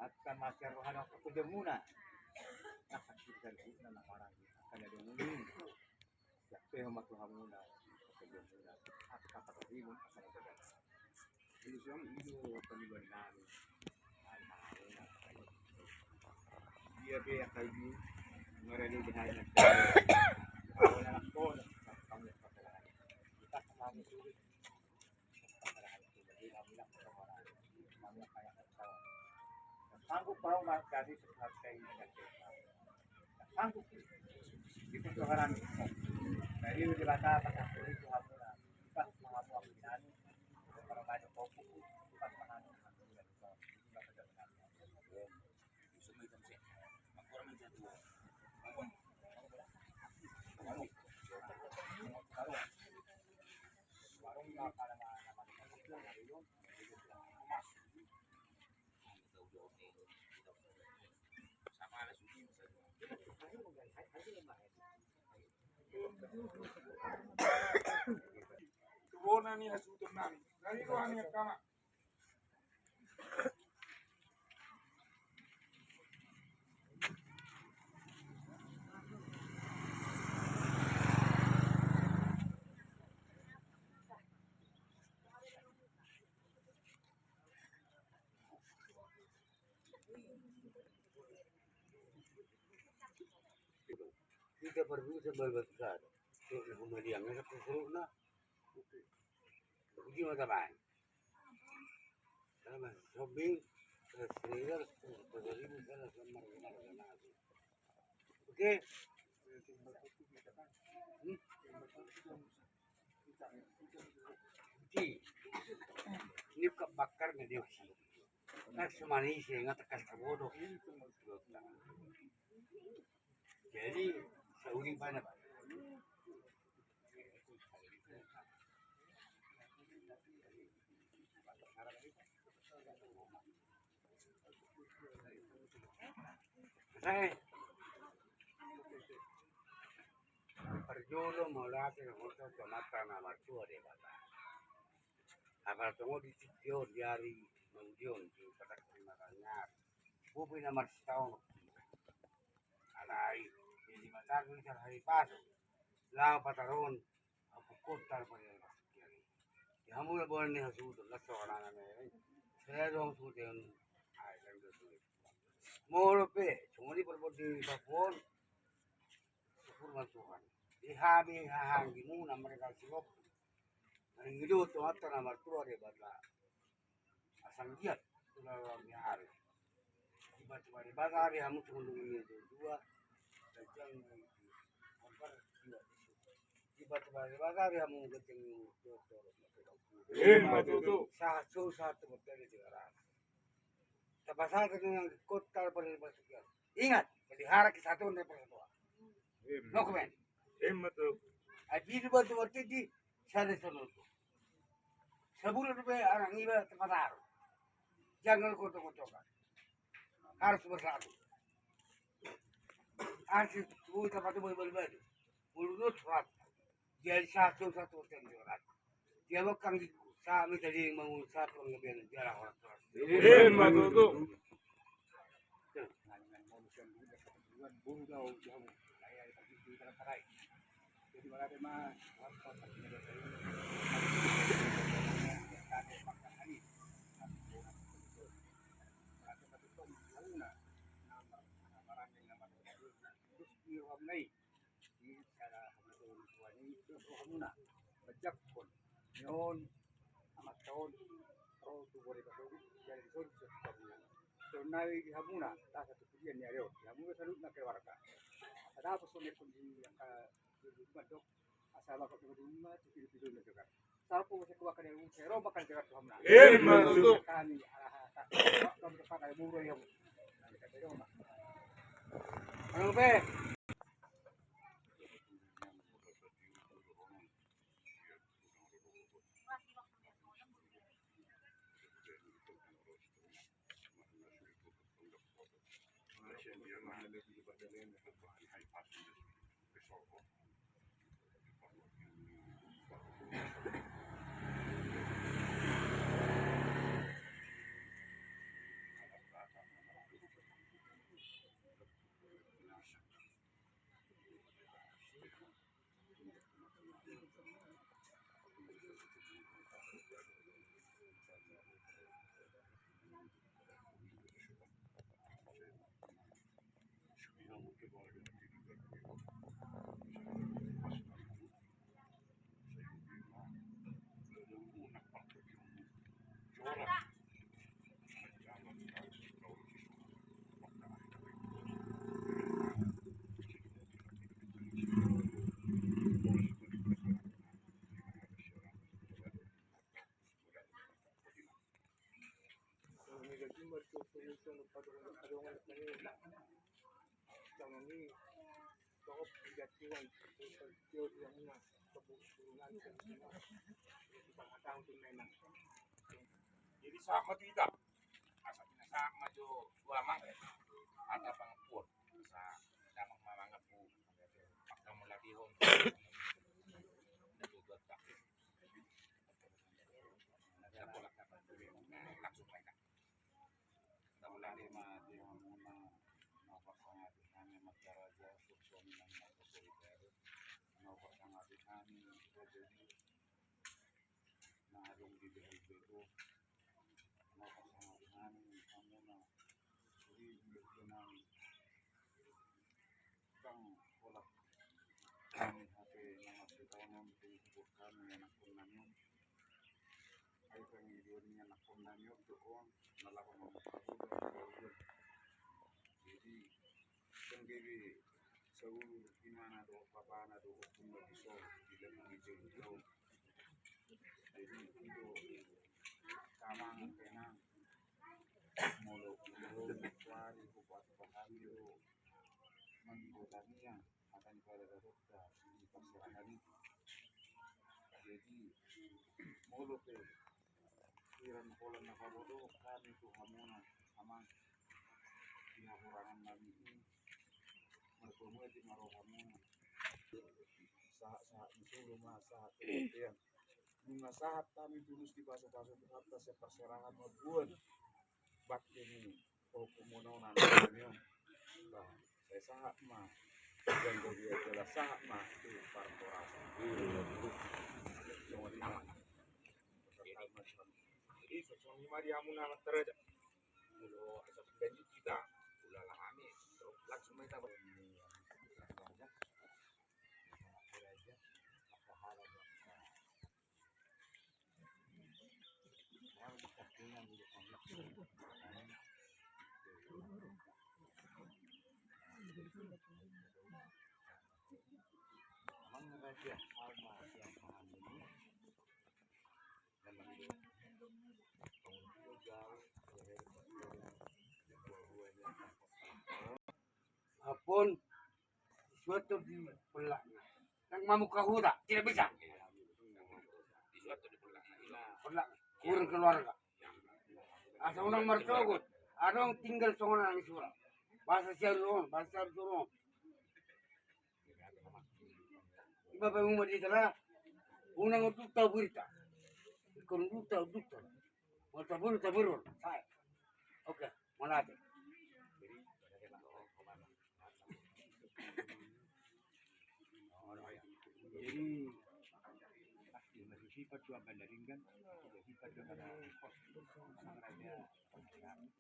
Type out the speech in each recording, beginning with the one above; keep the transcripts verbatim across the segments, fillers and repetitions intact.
Angka masiar rohana angka pejamuna. Angka kita di sana na marang angka na donguni. Siap pe homa tu hamuna. Pejamuna angka patarimuna angka na pejamuna. Jadi suami itu peniban nami. Dia pe angka ibu. Ngara dia di hai nanti. Kau nak kau nak kamu nak pakai. Kita kemana sulit. Sanggup kau menghargai sesuatu yang tidak kita. Sanggup. Itu Tuhan. Dari Debata pasang itu hamuna. Pas mengaku aku ini. Kalau banyak kau pukul, pas mengaku aku ini. Turunan ni hasuhuton nami. Nami roha ni angka Kita pardusa bal batu sada. Suruh na humaliang na satu suruh na. Uji mata main. Sama sombing. Terus serius. Terus serius. Oke. Hmm? Di. Ini ke bakar nggak dia sih? Kan semani sih nggak tekas ke bodoh. Jadi sauri mana, Pak? Sai. Parjolo mauliate ma tu Amanta na martua Debata. Apala tongon di tingki on di ari maulion di patak maranggar. Bope na marsitaon. Alai di mata ni sahari pasu. Lao pataron. Apu kota pada. Di hamu na boan ni hasuhuton, las so anana ne. Saya dong suhuton. Ai kan do suhut. Molo pe, cuma di perbuat di Papua. Syukur ma Tuhan. Di hami hahanggimu na mereka silop. Nang ido tu mata na martua Debata. Asal dia tu dalam ni ari. Tiba-tiba di bazar ya hamu cuma dulu ni dua. Ganjang ni. Kompar dua. Tiba-tiba di bazar ya hamu ganjang ni. Ima tutu. Satu satu bertanya tiga ratus. Tapasal dengan kota pada. Ingat, pelihara kesatuan dan persatuan. Ima. Dokumen. Ima tutu. Ai pitu batu martiti, sada salutu. Sabulan dope anak iba tapataru. Jangan koto-kotokan. Harus bersatu. Harus tubuh tempat itu balik-balik. Mulut surat. Jadi satu satu persen surat. Dia bakang di sa mi tadi mau satu ngebian jalan orang surat. Ima tutu. Jadi berada ma. Terus di rohamuna i. Di sana hamuna tu rohamuna. Bajakkon. Nion. Amat taon. Ro tu bore batu. Jadi son. Son nai di hamuna. Tasa tu kudian ni areo. Di hamuna salut na keluarga. Ada apa son ekon di angka. Di rumah dok. Asal bapak tu rumah. Tu pidu-pidu na juga. Salpu masa kuakan yang saya rombakkan jagat Tuhan. Ima tutu. Kami arah tak. Kami depan ada murah yang. Kami kata rumah. Halo be. Jadi sahat ma tu hita. Asa pinasahat ma jo tu amang. Hata pangampuon. Asa damang ma mangampun. Pakamu lagi hon. Langsung ma hita. Taulak ma di hamuna, na parsangap hami, marga raja, suami nang marga solidaro, na parsangap hami, raja ni, na adong di Bego, na parsangap hami, hamuna, di Bego nang, Bang, holan hami hape na marsitaonon tu hami, anakkon nami on. Ai pangidoan ni anakkon nami on do on, na laho mamungka huta. Jadi songon dia be saulur imana dohot bapana dohot na dison di dalam gereja on. Jadi itu kamang kenang molo molo kuari kuat pahami do. Manggo tamiang hata ni paradatonta di parserahan i. Jadi molo pe piran holan na paboto hami tu hamuna amang, di hahurangan nami i, markomueti ma rohamuna. Sahat-sahat ni solu ma sahat tu bontean. Nunga sahat hami tulus dipasupasu Tuhanta sian parserahan mamboan bakti ni Oke, mona-mona nami on. Bah, sai sahat ma. Janggo dia jelas sahat ma tu parhorasan. Jadi songon i ma di hamuna amang raja. Molo asa manjanji hita, ulala hami langsung ma hita. Apon disuat do di pellakna. Nang mamungka huta, tidak bisa. Pellak, kurang keluarga. Asa unang marsogot, adong tinggal songon anak sura. Bahasa siaru on, bahasa siaru on. Iba pe muma di tengah, unang untuk tahu berita. Ikon untuk tahu, untuk tahu. Mau tahu, tahu. Saya. Oke. Mauliate. Jadi, masih sifat dua Banda Ringgan, masih sifat dua Banda Pos, sama raja, yang selalu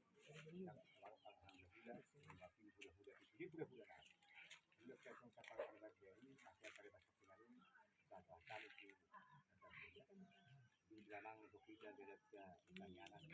kalau orang muda, yang pasti muda-muda itu, dia muda-muda kan. Dia kayak yang kata orang lagi ini, masih ada masa tinggal ini, kata kali itu, di dalam itu kita beda ke Tangerang.